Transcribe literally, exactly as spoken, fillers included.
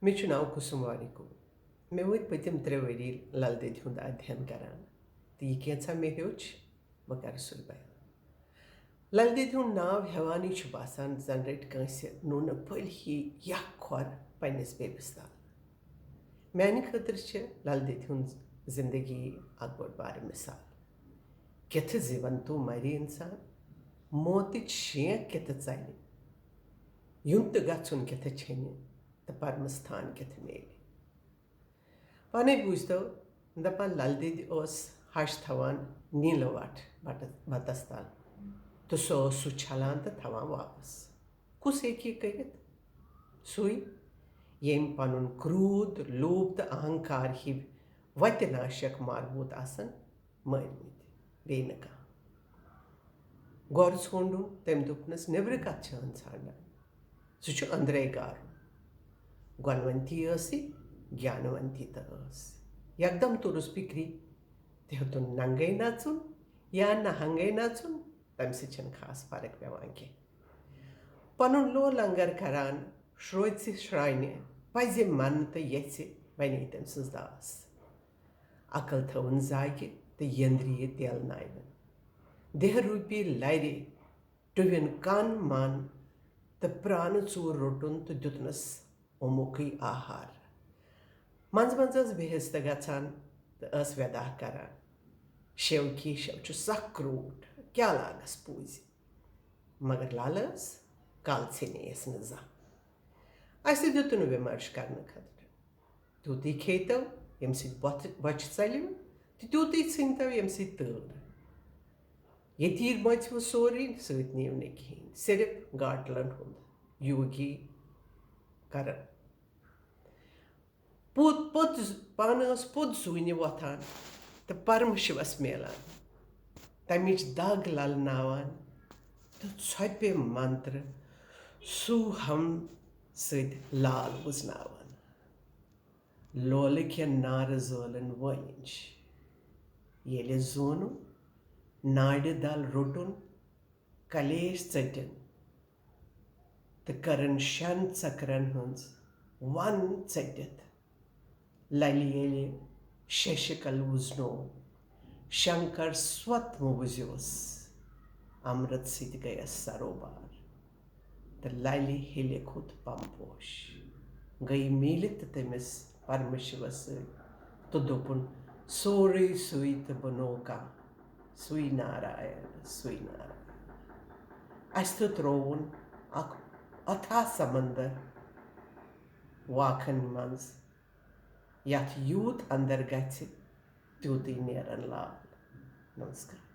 مےٚ چھُ ناو کُسُم وانی کُم۔ مےٚ وٲتۍ پٔتِم ترٛےٚ ؤری لل دٮ۪دِ ہُنٛد ادھین کران، تہٕ یہِ کینٛژھا مےٚ ہیوٚچھ، بہٕ کرٕ سُے بیان۔ لل دٮ۪دِ ہُنٛد ناو ہٮ۪وانٕے چھُ باسان زن رٔٹۍ کٲنٛسہِ نوٗنہٕ پھٔلۍ ہی یکھ کھۄر پننِس بیبِس تل۔ میانہِ خٲطرٕ چھِ لل دٮ۪دِ ہُنٛد زندگی اکھ بٔڑ بارٕ مثال۔ کِتھٕ زِوَن تو مرِ انسان، موتٕچ شینٛکھ کِتھٕ ژلہِ، یُن تہٕ گژھُن کِتھٕ چھنہِ، تہٕ پرمس تھان کِتھٕ میلہِ۔ پانے بوٗزتو، دپان لل دٮ۪دِ ٲس ہش تھاوان نیٖلہٕ وٹھ بٹس، بتس تل، تہٕ سۄ ٲس سُہ چھلان تہٕ تھاوان واپس۔ کُس ہیٚکہِ یہِ کٔرِتھ؟ سُے، ییٚمۍ پنُن کرٛوٗدھ، لوٗبھ تہٕ اہنکار ہِوۍ وتہِ ناشک ماربوٗت آسن مٲرمٕتۍ، بیٚیہِ نہٕ کانٛہہ۔ گۄرٕ ژھونٛڈُن، تٔمۍ دوٚپنس، "نیٚبرٕ کتھ چھِ ہن ژھانٛڈان؟ سُہ چھُ أنٛدرے گارُن۔" گۄنونتی ٲسٕے، گیانونتی تہٕ ٲس۔ یکدم توٚرُس فِکرِ، تہِ ہیوٚتُن ننگے نژُن یا نہنگے نژُن، تمہِ سۭتۍ چھنہٕ خاص فرق پٮ۪وان کینٛہہ۔ پنُن لوہ لنگر کران شروژِ شرانہِ، پزِ منہٕ تہٕ یژھِ بنے تٔمۍ سٕنٛز داس۔ عقل تھٲوٕن زاگہِ تہٕ یندرِیہِ تیل ناوِن۔ دیہ روٗپی لرِ ٹُوِن کن من تہٕ پرانہٕ ژوٗر روٚٹُن تہٕ دیُتنس اومُکُے آہار۔ منٛزٕ منٛزٕ ٲس بہِستہٕ گژھان تہٕ ٲس وٮ۪دا کران، "شیو کیشو چھُ سخ کرٛوٗٹھ، کیٛاہ لاگس پوٗزِ؟" مگر لل ٲس، کل ژھیٚنے یس نہٕ زانٛہہ۔ اسہِ دیُت نہٕ وِمرش کرنہٕ خٲطرٕ۔ تیوٗتٕے کھیٚیتو، ییٚمہِ سۭتۍ بۄچھِ، بۄچھِ ژلِوٕ، تہٕ تیوٗتٕے ژھٕنۍتو، ییٚمہِ سۭتۍ تۭر۔ یتیٖر بچوٕ سورُے، سۭتۍ نِیو نہٕ کِہیٖنۍ، صرف گاٹلن ہُنٛد یوگی کرن۔ پوٚت، پوٚت، پانہٕ ٲس پوٚت زوٗنہِ وۄتھان تہٕ پرمہٕ شِوس میلان۔ تمِچ دگ للناوان تہٕ ژھۄپہِ منتر سوٗہم سۭتۍ لال وُزناوان۔ لولہٕ کھٮ۪ن نارٕ زٲلن وٲنِج۔ ییٚلہِ زونُن، ناڑِ دل روٚٹُن، کلیش ژٔٹِن تہٕ کٔرٕن شٮ۪ن ژٔکرن ہٕنٛز ون ژٔٹِتھ۔ للہِ ییٚلہِ ششکل وُزنوو، شنکر سوتمہٕ وُزیوس، امرت سۭتۍ گٔیس سروبار۔ تہٕ للہِ ہیٚلہِ کھوٚت پمپوش، گٔیہِ میٖلِتھ تہٕ تٔمِس پرمہٕ شِوس سۭتۍ تہٕ دوٚپُن، "سورُے سُے تہٕ بہٕ نوٚو کانٛہہ، سُے ناراین، سُے ناراین۔" اسہِ تہٕ ترٛووُن اکھ اتھاہ سمندر واکھن منٛز، یتھ یوٗت اندر گژھِ، تیوٗتٕے نیرن لال۔ نمسکار۔